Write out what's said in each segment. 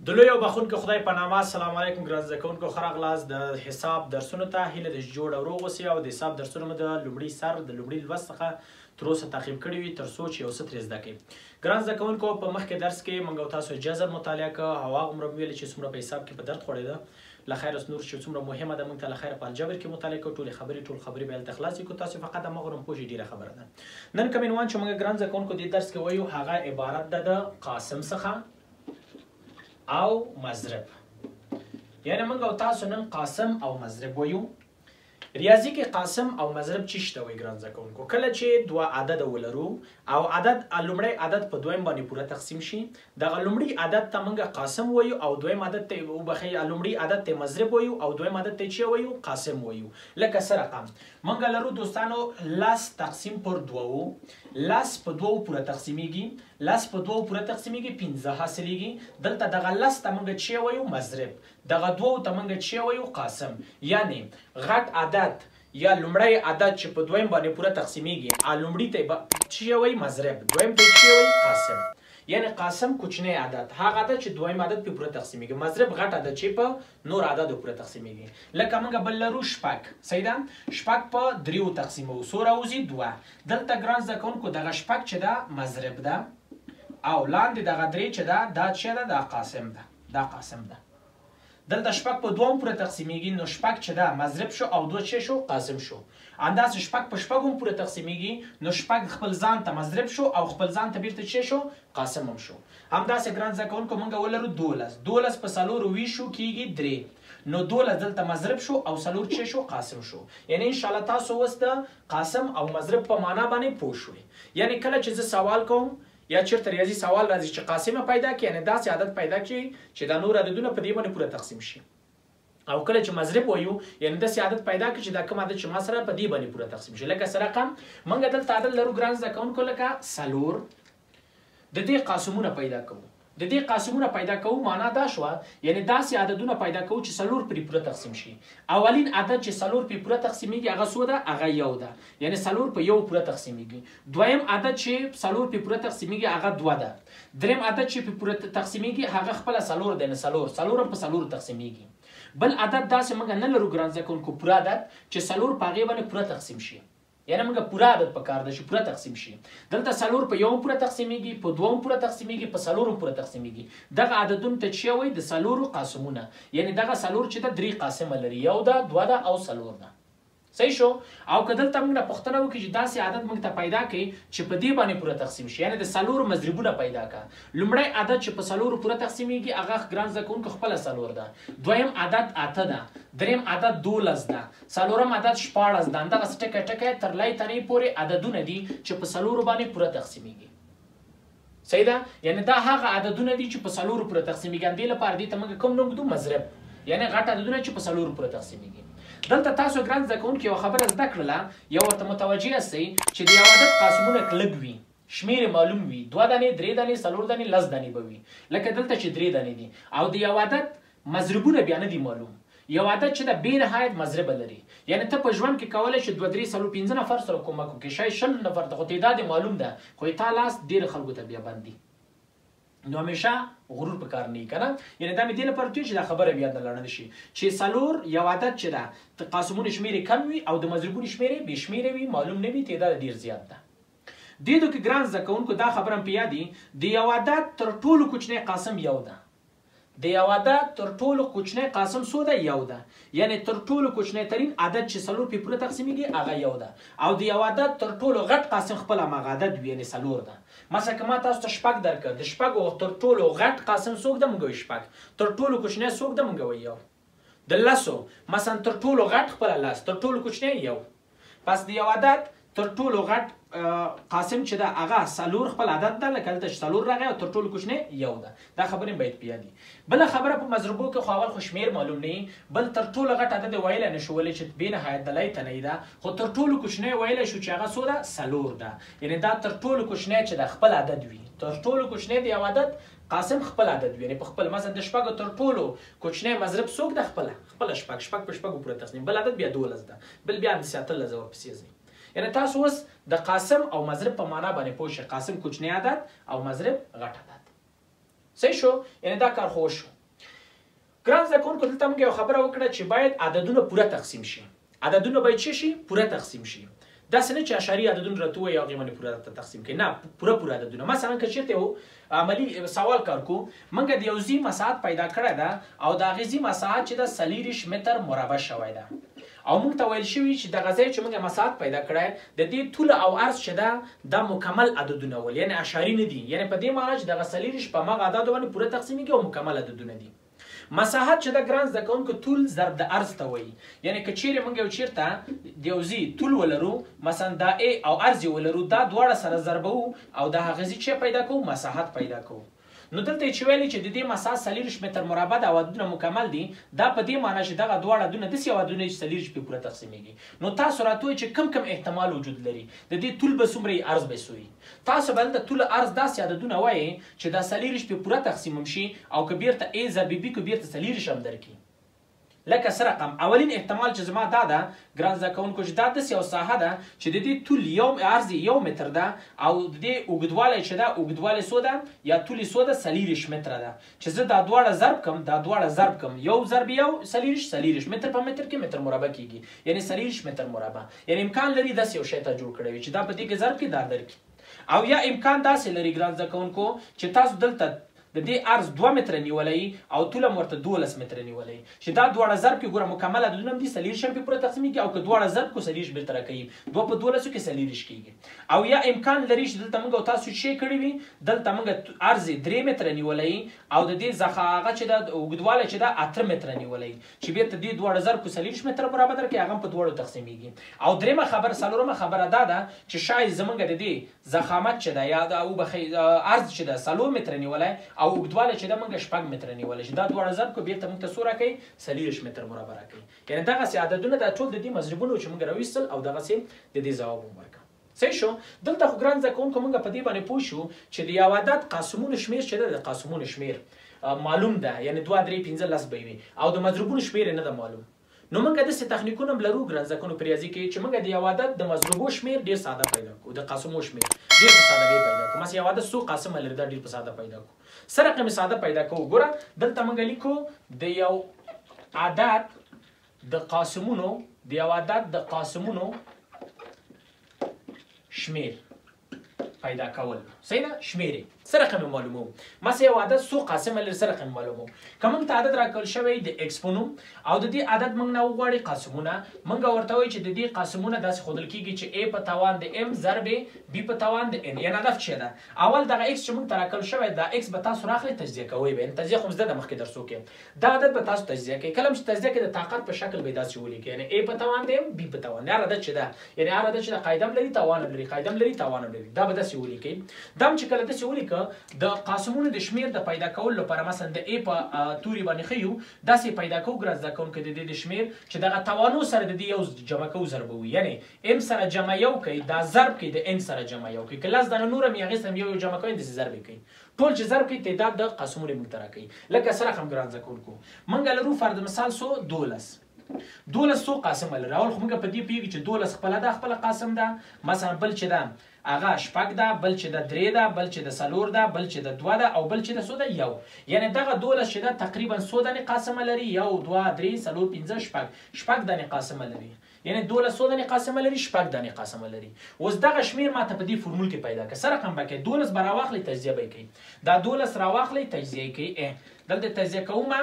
د لوی او بخښونکي خدای په نامه. السلام علیکم ګران زده کوونکو، ښه راغلاست د حساب درسونو ته. هیله ده چې جوړ او روغ اوسئ او د حساب درسونه مو د لومړي سر د لومړي لوست څخه تر اوسه تعقیب کړي وي، تر څو چې یو څه ترې زده کړئ. ګران زده کوونکو، په مخکې درس کې موږ او تاسو جذر مطالعه کړه او هغه عمر مو ویل چې څومره په حساب کې په درد خوړېده. له خیره نور چې څومره مهمه ده موږ ته له خیره په الجبر کې مطالعه کړو. ټولې خبرې ټول خبرې به هلته خلاصې کړو، تاسو فقط هماغه پوه شئ، ډېره خبره ده. نن کوم عنوان چې موږ ګران زده کوونکو دې درس کې وایو هغه عبارت ده د قاسم څخه او مضرب. یعنی موږ او تاسو نن قاسم او مضرب وایو. ریاضي کې قاسم او مضرب چی شته وایي ګران زده کوونکو؟ کله چې دوه عدد ولرو او عدد لومړی عدد په دویم باندې پوره تقسیم شي، دغه لومړي عدد ته موږ قاسم وایو او دویم عدد ته وبخښئ لومړي عدد ته مضرب وایو او دویم عدد ته چی وایو؟ قاسم وایو. لکه څه رقم موږ لرو دوستانو، لس تقسیم پر دوو، لس په دوو پوره تقسیمیږي، لس په دوو پوره تقسیمیږي، پنځه حاصلیږي. دلته دغه لس ته موږ چی وایو؟ مضرب. دغه دوو ته موږ چی وایو؟ قاسم. یعنی غټ عدد یا لومړی عدد چې په دویم باندې پوره تقسیمیږي، لومړي ته چی وایي؟ مضرب، دویم ته چی وایي؟ قاسم. یعنی قاسم کوچنی عدد، هغه عدد چې دویم عدد په پوره تقسیمیږي، مضرب غټ عدد چې په نور عدد پوره تقسیمیږي. لکه موږ بل لرو شپږ، صحیح ده؟ شپږ په دریو تقسیموو، څو راوځي؟ دوه. دلته ګران زده کوونکو دغه شپږ چې ده مضرب ده او لاندې دغه درې چې ده دا چې ده دا قاسم ده، دا قاسم ده. دلته شپږ په دوم پوره تقسیمیږي، نو شپږ چې ده مضرب شو او دوه چې شو قاسم شو. همداسې شپږ په شپږ هم پوره تقسیمیږي، نو شپږ خپل ځان ته مضرب شو او خپل ځان ته بیرته چې شو قاسم هم شو. همداسې ګران زده کوونکو موږ ولرو دولس، دولس په څلورو ویشو کیږي درې، نو دولس دلته مضرب شو او څلور چې شو قاسم شو. یعنی انشاءالله تاسو اوس د قاسم او مضرب په معنا باندې پوه شوئ. یعنی کله چې زه سوال کوم یا چېرته ریاضي سوال راځي چې قاسمه پیدا کړي، یعنې داسې عدد پیدا کړي چې دا نور عددونه په دې باندې پوره تقسیم شي. او کله چې مضرب وایو یعنې داسې عدد پیدا کړي چې دا کوم عدد چې ما سره په دې باندې پوره تقسیم شي. لکه څه رقم موږ دلته عدد لرو ګران زده کوونکو، لکه څلور، د دې قاسمونه پیدا کوو. د دې قاسمونه پیدا کوو معنا دا شوه یعنې داسې عددونه پیدا کوو چې څلور پرې پوره تقسیم شي. اولین عدد چې څلور پرې پوره تقسیمیږي هغه څو ده؟ هغه یو ده، یعنې څلور په یو پوره تقسیمیږي. دویم عدد چې څلور پرې پوره تقسیمیږي هغه دوه ده. دریم عدد چې پرې پوره تقسیمیږي هغه خپله څلور ده، یعنې څلور، څلور هم په څلور تقسیمیږي. بل عدد داسې موږ نه لرو ګران زده کوونکو پوره عدد چې څلور په هغې باندې پوره تقسیم شي، یعنی موږ پوره عدد په کار ده چې پوره تقسیم شي. دلته څلور په یو هم پوره تقسیمیږي، په دوه هم پوره تقسیمیږي، په څلور هم پوره تقسیمیږي. دغه عددونو ته چې وایي؟ د څلورو قاسمونه. یعنی دغه څلور چې ده درې قاسمه لري، یو ده، دوه ده او څلور ده. صحیح شو؟ او که دلته موږ نه پوښتنه وکړي چې داسې عدد موږ ته پیدا کړي چې په دې باندې پوره تقسیم شي، یعنی د څلورو مضربونه پیدا کړه. لومړی عدد چې په څلورو پوره تقسیمیږي هغه ګران زده کوونکو خپله څلور ده، دویم عدد اته ده، دریم عدد دولس ده، څلورم عدد شپاړس ده. همدغسې ټکی ټکی تر لای تنې پورې عددونه دي چې په څلورو باندې پوره تقسیمیږي. صحیح ده؟ یعنی دا هغه عددونه دي چې په څلورو پوره تقسیمیږي. همدې لپاره دې ته موږ کوم نوم ږدو؟ مضرب، یعنی غټ عددونه چې په څلورو پوره تقسیمیږي. دلته تاسو ګران زده کوونکي یوه خبره زده کړله، یو ورته متوجه یاستئ چې د یو عدد قاسمونه لږ وي، شمېر یې معلوم وي، دوه دانې، درې دانې، څلور دانې، لس دانې به وي. لکه دلته چې درې دانې دي. او د یو عدد مضربونه بیا نه دي معلوم. یو عدد چې ده بې نهایت مضربه لري، یعنی ته په ژوند کې کولی شې دوه، درې، څلور، پنځه نفر سره کومک وکړې، شاید شل نفر ته، خو تعداد یې معلوم ده، خو یې تا لاس ډېرو خلکو ته بیا بند دي. نو همیشه غرور په کار نه وي که نه. یعنې دا مې دې لپاره ویل چې دا خبره بیا نه لاړه نه شي چې څلور یو عدد چې ده د قاسمونو شمېر یې کم وي او د مضربونو شمېر یې بې شمېره وي، معلوم نه وي، تعداد ډېر زیات ده. دې دو کې ګران زده کوونکو دا خبره هم په یاد دي، د یو عدد تر ټولو کوچنی قاسم یو ده. د یو عدد تر ټولو کوچنی قاسم څو ده؟ یو ده. یعنی تر ټولو کوچنی ترین عدد چې څلور پرې پوره تقسیمیږي هغه یو ده. او د یو عدد تر ټولو غټ قاسم خپل هماغه عدد وي، یعنی څلور ده. مثلا که ما تاسو ته شپږ درکړ، د شپږو تر ټولو غټ قاسم څوک ده؟ موږ وایو شپږ. تر ټولو کوچنی څوک ده؟ موږ وایو یو. د لسو مثلا تر ټولو غټ خپله لس، تر ټولو کوچنی یو. پس د یو عدد تر ټولو غټ قاسم چې ده هغه څلور خپل عدد ده، لکه دلته چې څلور راغی او تر ټولو کوچنی یو ده. دا خبرې باید په یاد وي. بله خبره په مضربو کې خو اول خو شمېر معلوم نه وي، بل تر ټولو غټ عدد یې ویلی نه شو، ولې چې بې نهایت د لای تنۍ ده، خو تر ټولو کوچنی ویلی شو چې هغه څو ده؟ څلور ده. یعنې دا تر ټولو کوچنی چې ده خپل عدد وي، تر ټولو کوچنی د یو عدد قاسم خپل عدد وي، یعنې په خپل مثلا د شپږو تر ټولو کوچنی مضرب څوک ده؟ خپله، خپله شپږ، شپږ په شپږو پوره تقسیم. بل عدد بیا دولس ده، بل بیا همداسې اتلس ده ورپسې ځي. یعنی تاسو اوس د قاسم او مضرب په معنا باندې پوه شئ. قاسم کوچنی عدد او مضرب غټ عدد. صحیح شو؟ یعنې دا کار خو وشو. ګران زده کوونکو دلته موږ یو خبره وکړه چې باید عددونه پوره تقسیم شي. عددونه باید څه شي؟ پوره تقسیم شي. داسې نه چې اعشاري عددونه راته ووایي هغې باندې پوره راته تقسیم کړي، نه، پوره پوره عددونه. مثلا که چېرته یو عملي سوال کار کو، موږ د یو ځي مساحت پیدا کړی ده او د هغې ځي مساحت چې ده 24 متر مربع شوی ده، او موږ ته ویل شوي چې دغه ځای چې موږ مساحت پیدا کړی د دې طول او عرض چې ده دا مکمل عددونه ول، یعنې اعشاري نه دي، یعنې په دې معنی چې دغه 24 په هماغه عددو باندې پوره تقسیمېږي او مکمل عددونه دي. مساحت چې د ګران زده کوونکو طول ضرب د عرض ته وایي، یعنې که چیرې موږ یو چیرته د یو ځي طول ولرو، مثلا دا A او عرض یې ولرو، دا دواړه سره ضربوو او د هغه ځي چې پیدا کوو مساحت پیدا کوو. نو دلته یې چې ویلي چې د دې مساحت 24 متر مربع ده او عددونه مکمل دي، دا په دې معنی چې دغه دواړه عددونه داسې یو عددونه دي چې 24 پرې پوره تقسیمېږي. نو تاسو راته ووایئ چې کم کم احتمال وجود لري، د دې طول به څومره وي، عرض به څو وي. تاسو به دلته طول عرض داسې عددونه وایئ چې دا 24 پرې پوره تقسیم هم شي او که بیرته A ضرب B که بیرته 24 هم درکړي. لکه څه رقم؟ اولین احتمال چې زما دا ده ګران زده کوونکو چې دا داسې یو ساحه ده چې د دې طول یو عرض یو متر ده او د دې اوږدوالی چې ده اوږدوالی څو ده یا طول یې څو ده 24 متره ده، چې زه دا دواړه ضرب کم، دا دواړه ضرب کم، یو ضرب یو 24 24 متر په متر کې متر مربع کیږي، یعنې 24 متر مربع. یعنې امکان لري داسې یو شی ته جوړ کړی وي چې دا په دې کې ضرب کې دا درکړي. او یا امکان داسې لري ګران زده کوونکو چې تاسو دلته د دې عرض 2 متره نیولی او طول هم ورته 12 متره نیولی، چې دا دواړه ضرب کې ګوره مکمل عددونه هم دي 24 هم پرې پوره تقسیمېږي، او که دواړه ضرب کو 24 بیرته راکوي، 2 په 12 کې 24 کېږي. او یا امکان لري چې دلته موږ او تاسو څه کړي وي، دلته موږ عرض 3 متره نیولی او د دې ځخه هغه چې ده اوږدوالی چې ده 8 متره نیولی، چې بیرته دې دواړه ضرب کو 24 متره برابر درکوي، هغه هم په دواړو تقسیمېږي. او درېیمه خبره څلورمه خبره دا ده چې شاید زموږ د دې ضخامت چې ده یا د وبخښئ عرض چې ده 4 متره نیولی او اوږدوالی چې ده موږ 6 متره نیولی، چې دا دواړه ضرب کو بیرته موږ ته څو راکوي 24 متر مربع راکوي. یعنې دغسې عددونه دا ټول د دې مضربونو چې موږ راویستل او دغسې د دې ځواب هم ورکړه. صحیح شو؟ دلته خو ګران زده کوونکو موږ په دې باندې پوه شو چې د یو عدد قاسمونو شمېر چې ده د قاسمونو شمېر معلوم ده، یعنې 2 3 5 10 به وي، او د مضربونو شمېر یې نه ده معلوم. نو موږ داسې تخنیکونه هم لرو ګران زده کوونکو په ریاضي کې چې موږ د یو عدد د مضروبو شمېر ډېر ساده پیدا کړو، د قاسمو شمېر ډېر په سادهګۍ پیدا کړو. مثلا یو عدد څو قاسمه لري دا ډېر په ساده پیدا کړو. څه رقم یې ساده پیدا کوو؟ ګوره دلته موږ لیکو د یو عدد د قاسمونو، د یو عدد د قاسمونو شمېر پیدا کول. صحیح ده؟ شمېر یې څه رقم یې معلوموو؟ مثلا یو عدد څو قاسمه لري څه رقم یې معلوموو؟ که موږ ته عدد راکړل شوی د ایکس په نوم او د دې عدد موږ نه وغواړي قاسمونه، موږ ورته وایو چې د دې قاسمونه داسې ښودل کېږي چې ای په توان د ام ضرب بي په توان د ان. یعنې هدف څه ده؟ اول دغه ایکس چې موږ ته راکړل شوی دا ایکس به تاسو راخلئ تجزیه کوئ به، یعنې تجزیه خو زده ده مخکې درسو کې، دا عدد به تاسو تجزیه کوئ. کله هم چې تجزیه کوئ د طاقت په شکل به یې داسې ولیکئ، یعنې ای په توان د ام بي په توان. هر عدد چې ده، یعنې هر عدد چې ده قاعده هم لري توان هم لري، قاعده هم لري توان هم لري، دا به داسې ولیکئ. دا هم چې کله داسې ولیکئ د قاسمونو د شمېر د پیدا کولو لپاره مثلا د ای په توري باندې ښیو داسې پیدا کوو ګران زده کوونکو د دې د شمېر چې دغه توانو سره د دې یو جمع کوو ضربوو، یعنې ام سره جمع یو کوي دا ضرب کوي د ان سره جمع یو کوي، که لس دانه نور هم یې هغې سره یو یو جمع کوي داسې ضرب یې کوي، ټول چې ضرب کوي تعداد د قاسمونو موږ ته راکوي. لکه څه رقم ګران زده کوونکو موږ لرو فرض مثال څو 12 څو قاسمه لري. اول خو موږ په دې پوهېږو چې 12 خپله ده خپله قاسم ده، مثلا بل چې ده هغه 6 ده، بل چې ده 3 ده، بل چې ده 4 ده، بل چې ده 2 ده، او بل چې ده څو ده 1. یعنې دغه 12 چې ده تقریبا څو دانې قاسمه لري؟ 1 2 3 4 5 6، 6 دانې قاسمه لري. یعنې 12 څو دانې قاسمه لري؟ 6 دانې قاسمه لري. اوس دغه شمېر ماته په دې فورمول کې پیدا کړه. څه رقم به کوي؟ 12 به راواخلئ تجزیه به یې کوي، دا 12 راواخلئ تجزیه یې کوي. دلته تجزیه کوم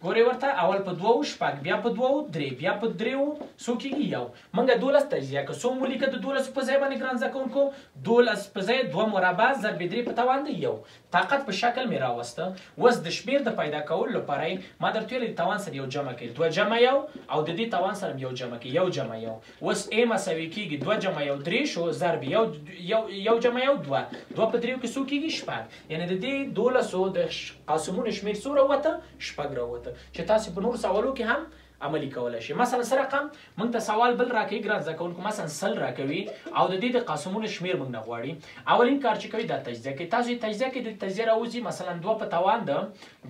ګورئ ورته، اول په 2 6، بیا په 2 3، بیا په 3 څو کېږي؟ 1. موږ 12 تجزیه کړو، څو مو ولیکه د 12 په ځای باندې ګران زده کوونکو؟ 12 په ځای 2 مربع ضرب 3 په توان د 1. طاقت په شکل مې راوسته. اوس د شمېر د پیدا کولو لپاره یې ما درته ویل د توان سره یو جمع کړئ، 2 جمع 1، او د دې توان سره یو جمع کړئ، 1 جمع 1. اوس ای مساوي کېږي 2 جمع 1 3 شو، ضرب 1 جمع 1 2، 2 په 3 کې څو کېږي؟ 6. یعنې د دې 12 د قاسمونو شمېر څو راووته؟ 6 راووته، چې تاسو په نور سوالو کې هم عملي کولی شئ. مثلا څه رقم موږ ته سوال بل راکوي ګران زده کوونکو، مثلا 100 راکوي او د دې د قاسمونو شمېر موږ نه غواړي. اولین کار چې کوي دا تجزیه کوي. تاسو یې تجزیه کوئ، د تجزیه راوځي مثلا 2 په توان د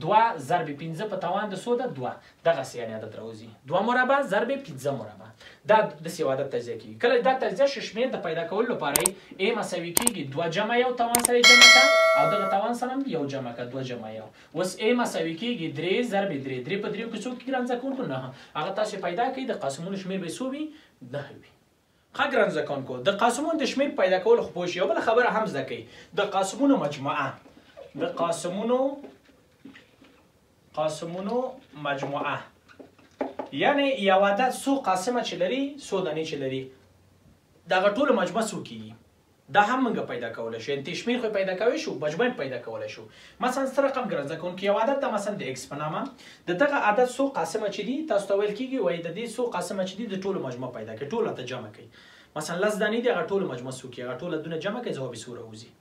2 ضرب 5 په توان د څو ده 2، دغسې یعنې عدد راوځي 2 مربع ضرب 5 مربع. دا داسې یو عدد تجزیه کېږي. کله دا تجزیه شي شمېر د پیدا کولو لپاره یې ای مساوي کېږي 2 جمع 1 توان سره یې جمع کړه او دغه توان سره هم 1 جمع کړه 2 جمع 1. اوس ای مساوي کېږي 3 ضرب 3، 3 په 3 کې څو کېږي ګران زده کوونکو؟ 9. هغه تاسو پیدا کړئ د قاسمونو شمېر به یې څو وي؟ 9 وي. ښه ګران زده کوونکو د قاسمونو د شمېر پیدا کولو خو پوه شئ. یو بله خبره هم زده کړئ، د قاسمونو مجموعه، د قاسمونو مجموعه یعنی یو عدد څو قاسمه چې لري، څو دانې چې لري، دغه ټولو مجموعه څو کېږي، دا هم موږ پیدا کولی شو. یعنې شمېر خو پیدا کولی شو، مجموعه هم پیدا کولی شو. مثلا څه رقم ګران زده کوونکي یو عدد ده مثلا د ایکس په نامه، د دغه عدد څو قاسمه چې دي تاسو ته ویل کېږي، وایي د دې څو قاسمه چې دي د ټولو مجموعه پیدا کړي، ټول راته جمع کوي. مثلا 10 دانې دي، هغه ټولو مجموعه څو کېږي، هغه ټول عددونه جمع کوي، ځواب یې څو راوځي.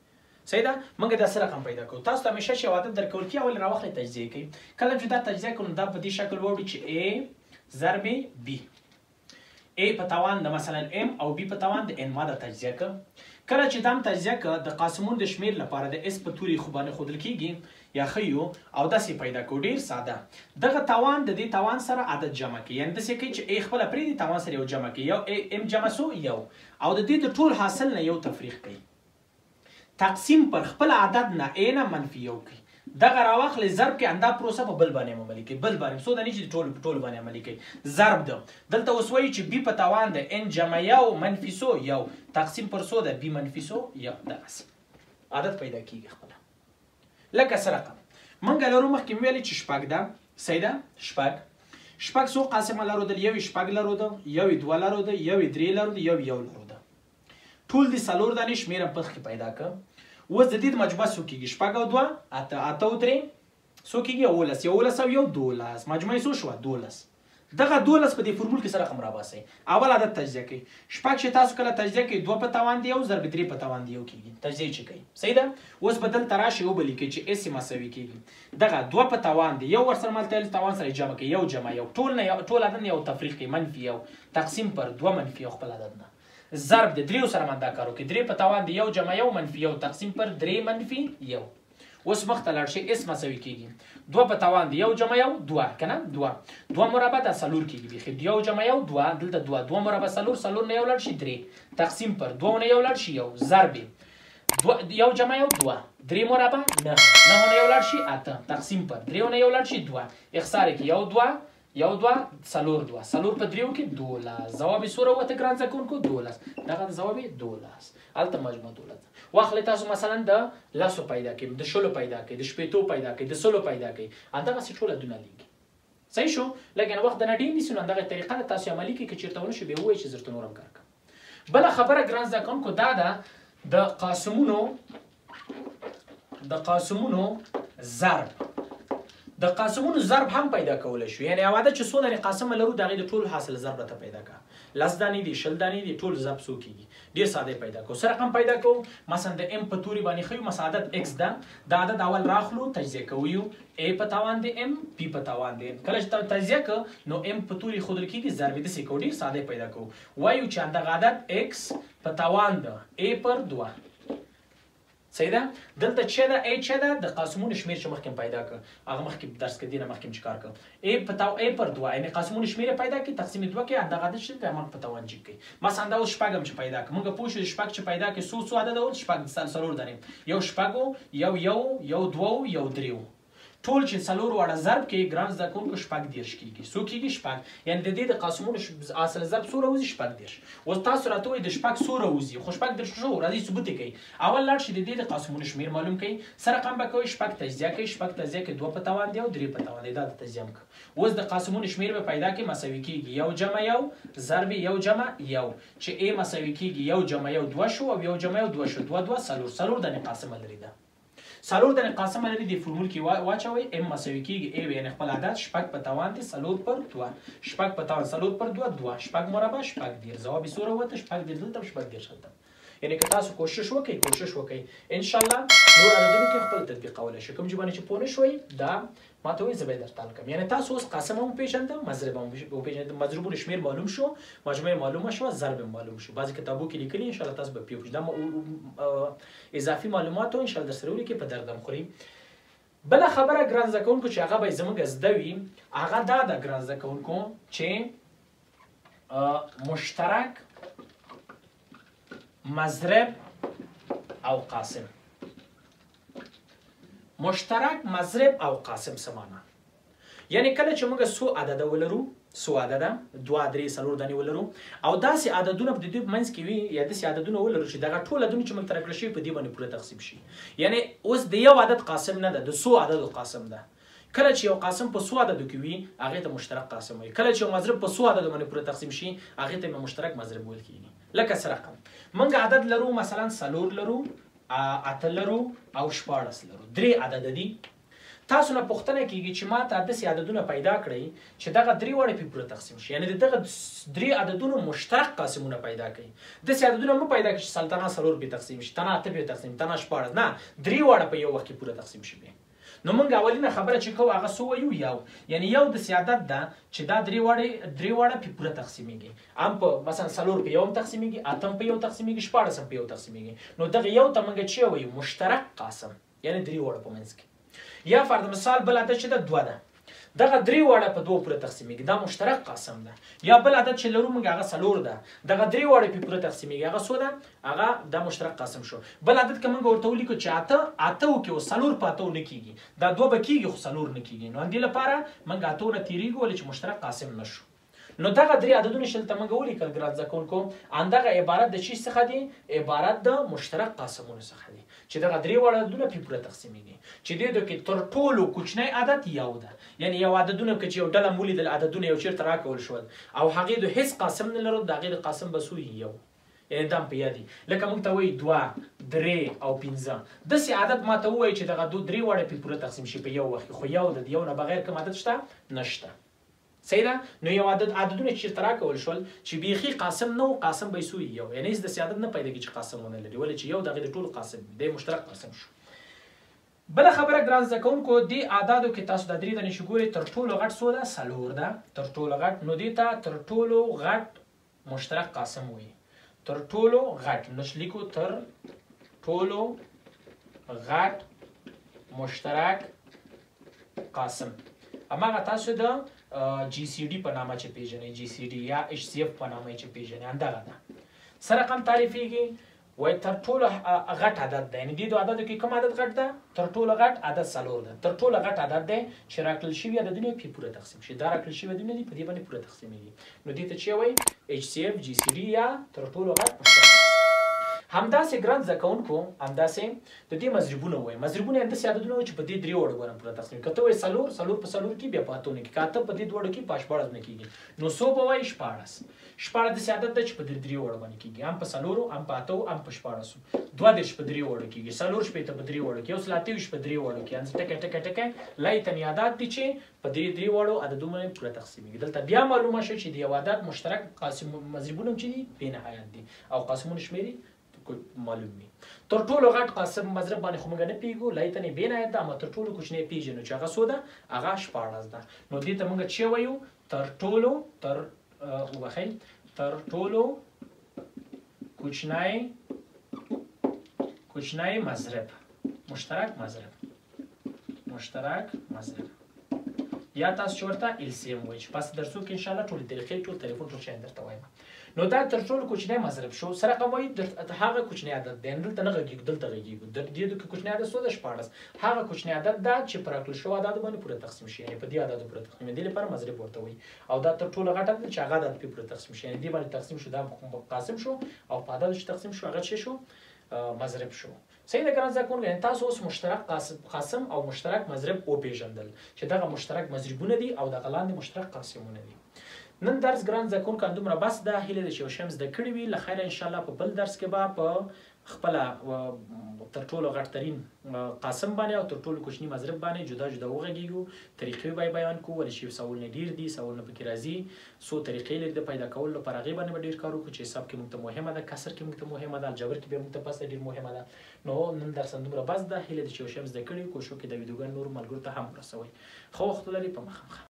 صحیح ده؟ موږ دا څه رقم پیدا کوو. تاسو ته همیشه چې یو عدد درکول کېږي اول راواخلئ تجزیه کوي. کله چې دا تجزیه کړو دا په دې شکل وړي چې A ضرب B، A په توان د مثلا M او B په توان د N، ما دا تجزیه کړه. کله چې دا هم تجزیه کړه د قاسمون د شمېر لپاره د S په توري خو باندې ښودل کېږي یا ښیو او داسې پیدا کوو. ډېر ساده، دغه توان د دې توان سره عدد جمع کوي، یعنې داسې کوي چې A خپله پرېږدي توان سره یو جمع کوي، یو M جمع څو یو، او د دې د ټول حاصل نه یو تفریق کوي، تقسیم پر خپل عدد نه A نه منفي یو کوي. دغه راواخلئ ضرب کې همدا پروسه په بل باندې عملي کوي، بل باندې څو دانې چې ټول په ټولو باندې عملي کوي. ضرب ده دلته اوس وایي چې بي په توان ده ان جمع یو منفي څو یو تقسیم پر څو ده بي منفي څو یو، دغسې عدد پیدا کېږي خپله. لکه څه رقم موږ لرو مخکې مې ویلې چې 6 ده، صحیح ده؟ 6 څو قاسمه لرو ده، یو یې 6 لرو ده، یو یې 2 لرو ده، یو یې 3 لرو ده، یو یې 1 لرو ده. ټول دې 4 دانې شمېر هم پخ کې پیدا کړه. اوس د دې مجموعه څو کېږي؟ 6 او 2 8، 8 او 3 څو کېږي؟ 11، 11 او 1 12، مجموعه یې څو شوه؟ 12. دغه 12 په دې فورمول کې سره رقم راباسئ. اول عدد تجزیه کوي. 6 چې تاسو کله تجزیه کوئ 2 په توان دی 1 ضرب 3 په توان دی 1 کېږي، تجزیه چې کوي، صحیح ده؟ اوس به دلته راشي وبه لیکئ چې اس مساوي کېږي دغه 2 په توان دی 1 ورسره ملتیا توان سره جمع کوي، 1 جمع 1، ټول نه ټول عدد نه یو تفریق کوي، منفي 1 تقسیم پر 2 منفي 1 خپل عدد نه، ضرب د 3 سره من دا کار وکړي، 3 په توان دی 1 جمع 1 منفي 1 تقسیم پر 3 منفي 1. اوس مخته لاړ شئ، اس مساوي کېږي 2 په توان دی 1 جمع 1 2 که نه 2، 2 مربع دا 4 کېږي بیخي، 1 جمع 1 2، دلته 2، 2 مربع 4، 4 نه 1 لاړ شي 3 تقسیم پر 2 نه 1 لاړ شي 1، ضرب 1 جمع 1 2، 3 مربع 9، 9 نه 1 لاړ شي 8 تقسیم پر 3 نه 1 لاړ شي 2، اختصار یې کړي 1 2 1 2 4 2، 4 په 3 کې 12، ځواب یې څو راووته ګران زده کوونکو؟ 12. دغه ځواب یې 12، هلته مجموعه 12. واخلئ تاسو مثلا د 10 پیدا کړئ، د 20 پیدا کړئ، د 60 پیدا کړئ، د 100 پیدا کړئ، همدغسې ټول عددونه لیږي. صحیح شو؟ لکه وخت د نه ډېر نیسي نو همدغه طریقه ده تاسو عملي کړئ، که چېرته ونه شو بیا ووایئ چې زه درته نور هم کار کوم. بله خبره ګران زده کوونکو دا ده د قاسمونو ضرب، د قاسمونو ضرب هم پیدا کولی شو. یعنې یو عدد چې څو دانې قاسمه لرو د هغې د ټول حاصل ضرب راته پیدا کړه. 10 دانې دي، 20 دانې دي، ټول ضرب څو کېږي؟ ډېر ساده پیدا کوو. څه رقم پیدا کوو؟ مثلا د ام په توري باندې ښیو، مثلا عدد ایکس ده، دا عدد اول راخلو تجزیه کوو یو، ای په توان د ام، پی په توان د ام. کله چې تجزیه کړو نو ام په توري ښودل کېږي، ضرب یې داسې کوو، ډېر ساده پیدا کوو. وایو چې همدغه عدد ایکس په توان د ای پر 2، صحیح ده؟ دلته چې ده ای چې ده د قاسمونو شمېر چې مخکې پیدا کړ، هغه مخکې درس کې دینه مخکې چې کار کړ، ای په تاو ای پر 2 یعنې قاسمونو شمېر پیدا کړي تقسیم 2 کې همدغه عدد چې ده موږ په توان جګ کړي. مثلا دا اوس 6 هم چې پیدا کړ، موږ پوه شو 6 چې پیدا کړي څو څو عدد ول؟ 6 4 دانې، یو 6 یو یو یو 2 یو 3، ټول چې 4 واړه ضرب کې ګران زده کوونکو 36 کېږي. څو کېږي؟ 6. یعنې د دې د قاسمونو اصل ضرب څو راوځي؟ 36. اوس تاسو راته وایئ د 6 څو راوځي، خو 36 شو راځي ثبوت یې کوي. اول لاړ شئ د دې د قاسمونو شمېر معلوم کړئ. څه رقم به کوئ؟ 6 تجزیه کوئ، 6 تجزیه کوئ 2 په توان دی او 3 په توان دی، دا د تجزیه هم کړئ. اوس د قاسمونو شمېر به پیدا کړئ، مساوي کېږي 1 جمع 1 ضرب 1 جمع 1، چې ای مساوي کېږي 1 جمع 1 2 شو او 1 جمع 1 2 شو، 2 2 4، 4 دانې قاسمه لري. ده 4 دانې قاسمه لري، د فورمول کې واچوئ، ام مساوي کېږي ای یعنې خپل عدد 6 په توان دی 4 پر 2، 6 په توان 4 پر 2 2، 6 مربع 36، ځواب یې څو راووته؟ 36 دلته 36 هلته. یعنی که تاسو کوشش وکړئ، کوشش وکړئ، ان شاء الله نور عددونو کې خپل تطبیقولی شئ. کوم چې باندې چې پوه نه شوئ دا ما ته وایي، زه به یې درته حل کړم. یعنی تاسو اوس قاسم هم وپېژنده، مضرب هم وپېژنده، مضربونو شمېر معلوم شو، مجموعه معلومه شوه، ضرب هم معلوم شو. بعضې کتابو کې لیکلي، ان شاء الله تاسو به پوه شئ. دا اضافي معلوماتو ان شاء الله در سره ولیکئ، په درد هم خوري. بله خبره ګران زده کوونکو چې هغه به یې زموږ زده وي، هغه دا ده ګران زده کوونکو چې مشترک مضرب او قاسم. مشترک مضرب او قاسم څه معنا؟ یعنی کله چې موږ څو عدده ولرو، څو عدده، دوه، درې، څلور دانې ولرو، او داسې عددونه په دې منځ کې وي یا داسې عددونه ولرو چې دغه ټول عددونه چې موږ ته راکړل شوي په دې باندې پوره تقسیم شي. یعنی اوس د یو عدد قاسم نه ده، د څو عددو قاسم ده. کله چې یو قاسم په څو عددو کې وي هغې ته مشترک قاسم وایي. کله چې یو مضرب په څو عددو باندې پوره تقسیم شي هغې ته مشترک مضرب ویل کېږي. لکه څه رقم موږ عدد لرو، مثلا څلور لرو، اته لرو او 16 لرو، درې عدد دي. تاسو نه پوښتنه کیږي چې ما ته داسې عددونه پیدا کړئ چې دغه درې واړه پې پوره تقسیم شي، یعنې د دغه درې عددونو مشترک قاسمونه پیدا کړئ. داسې عددونه مه پیدا کړئ چې سلطنه څلور پې تقسیم شي، تنه اته پې تقسیم، تنه 16، نه، درې واړه په یو وخت کې پوره تقسیم شي. نو موږ اولینه خبره چې کوو هغه څه وایو؟ یو، یعنی یو داسې عدد ده چې دا درې واړه پې پوره تقسیمیږي، هم په مثلا څلور په یو هم تقسیمیږي، اته هم په یو تقسیمیږي، 16 هم په یو تقسیمیږي. نو دغه یو ته موږ چې وایو؟ مشترک قاسم، یعنی درې واړه په منځ کې. یا فرض مثال بل عدد چې ده دوه ده، دغه درې واړه په دوه پوره تقسیمیږي، دا مشترک قاسم ده. یا بل عدد چې لرو موږ هغه څلور ده، دغه درې واړه په پوره تقسیمیږي، هغه څو ده؟ هغه دا مشترک قاسم شو. بل عدد که موږ ورته ولیکو چې اته، اته وکړو، څلور په اتو نه کېږي، دا دوه به کېږي خو څلور نه کېږي، نو همدې لپاره موږ اتو نه تېرېږو ولې چې مشترک قاسم نه شو. نو دغه درې عددونه چې دلته موږ ولیکل ګران زده کوونکو، همدغه عبارت د چی څخه دي؟ عبارت د مشترک قاسمونو څخه دي چې دغه درې واړه عددونه پرې پوره تقسیمیږي، چې دې دوه کې تر ټولو کوچنی عدد یو ده. یعنی یو عددونه که چې یو ډله مو ولیدل، عددونه یو چېرته راکول شول او هغې د هېڅ قاسم نه لرو، د هغې د قاسم به څو وي؟ یو. یعنی دا هم په یاد دي. لکه موږ ته وایي دوه، درې او پنځه، داسې عدد ما ته ووایي چې دغه دوه درې واړه پرې پوره تقسیم شي په یو وخت کې، خو یو ده، د یو نه بغیر کوم عدد شته؟ نشته. صحیح ده؟ نو یو عدد عددونه چې چېرته راکول شول چې بیخي قاسم نه و، قاسم به یې څو وي؟ یو. یعنی هېڅ داسې عدد نه پیدا کېږي چې قاسم ونه لري، ولې چې یو د هغې د ټولو قاسم دی، مشترک قاسم شو. بله خبره ګران زده کوونکو، دې اعدادو کې تاسو دا درې دانې چې ګورئ تر ټولو غټ څو ده؟ څلور ده، تر ټولو غټ. نو دې ته تر ټولو غټ مشترک قاسم وایي، تر ټولو غټ. نو چې لیکو تر ټولو غټ مشترک قاسم، هماغه تاسو د جی سی ډي په نامه چې پیژنئ، جی سی ډي یا اچ سی اف په نامه چې پیژنئ، همدغه ده. څه رقم تعریفیږي؟ وایي تر ټولو غټ عدد دی، یعنې دې دوه عددو کې کوم عدد غټ ده؟ تر ټولو غټ عدد څلور ده، تر ټولو غټ عدد دی چې راکړل شوي عددونه یې پرې پوره تقسیم شي. دا راکړل شوي عددونه دي په دې باندې پوره تقسیمیږي، نو دې ته چې وایي اچ سی اف، جی سی ډي یا تر ټولو غټ مشترک. همداسې ګران زده کوونکو، همداسې د دې مضربونه وایي. مضربونه یې همداسې عددونه وایي چې په دې درې واړو باندې پوره تقسیم. که ته وایې څلور، څلور په څلور کې بیا په اتو نه کېږي، که اته په دې دواړو کې په 16 نه کېږي، نو څو به وایي؟ 16. 16 داسې عدد دی چې په دې درې واړو باندې کېږي، هم په څلورو، هم په اتو، هم په شپاړسو. 32 په درې واړو کېږي، 24 په درې واړو کې، 128 په درې واړو کې، همداسې ټکی ټکی ټکی لایتني عدد دي چې په دې درې واړو عددونو باندې پوره تقسیمېږي. دلته بیا معلومه شوه چې د یو عدد مشترک قاسم مضربونه هم چې دي بې نهایت دي او قاسمونه شمېر معلوم وي. تر ټولو غټ قاسم مضرب باندې خو موږ نه پوهېږو، لایتنې بې نهایت ده، اما تر ټولو کوچنی پېژنو چې هغه څو ده؟ هغه 16 ده. نو دې ته موږ چې وایو؟ تر ټولو تر وبخښئ، تر ټولو کوچنی مضرب، مشترک مضرب، مشترک مضرب، یا تاسو چې ورته ال سی ام وایي، چې پس درسو کې انشاءالله ټولې طریقې، ټول تلفون، ټول شیان درته وایم. نو دا تر ټولو کوچنی مضرب شو. څه رقم وایي؟ هغه کوچنی عدد دی، دلته نه غږېږو، دلته غږېږو. د دې دوه کې کوچنی عدد څو ده؟ 16. هغه کوچنی عدد ده چې پر راکړل شوو عددو باندې پوره تقسیم شي، یعنې په دې عددو پوره تقسیم شي، دې لپاره مضرب ورته وایي. او دا تر ټولو غټ عدد چې هغه عدد پرې پوره تقسیم شي، یعنې دې باندې تقسیم شو، دا قاسم شو، او په عددو چې تقسیم شو هغه څه شو؟ مضرب شو. صحیح ده ګران زده کوونکو؟ یعنې تاسو اوس مشترک قاسم او مشترک مضرب وپېژندل چې دغه مشترک مضربونه دي او دغه لاندې مشترک قاسمونه دي. نن درس ګران زده کوونکو همدومره بس ده. هیله ده چې یو شی هم زده کړي وي. له خیره انشاءالله په بل درس کې به په خپله تر ټولو غټ ترین قاسم باندې او تر ټولو کوچني مضرب باندې جدا جدا وغږیږو، طریقې به یې بیان کړو، ولې چې سوالونه ډېر دي، سوالونه پکې راځي، څو طریقې لري د پیدا کولو لپاره، هغې باندې به ډېر کار وکړو چې حساب کې موږ ته مهمه ده، کسر کې موږ ته مهمه ده، الجبر کې بیا موږ ته بس ډېر مهمه ده. نو نن درس همدومره بس ده. هیله ده چې یو شی هم زده کړي، کوشش وکړئ دا ویډیوګانې نورو ملګرو ته هم ورسوئ. ښه وخت ولرئ، په مخه مخه.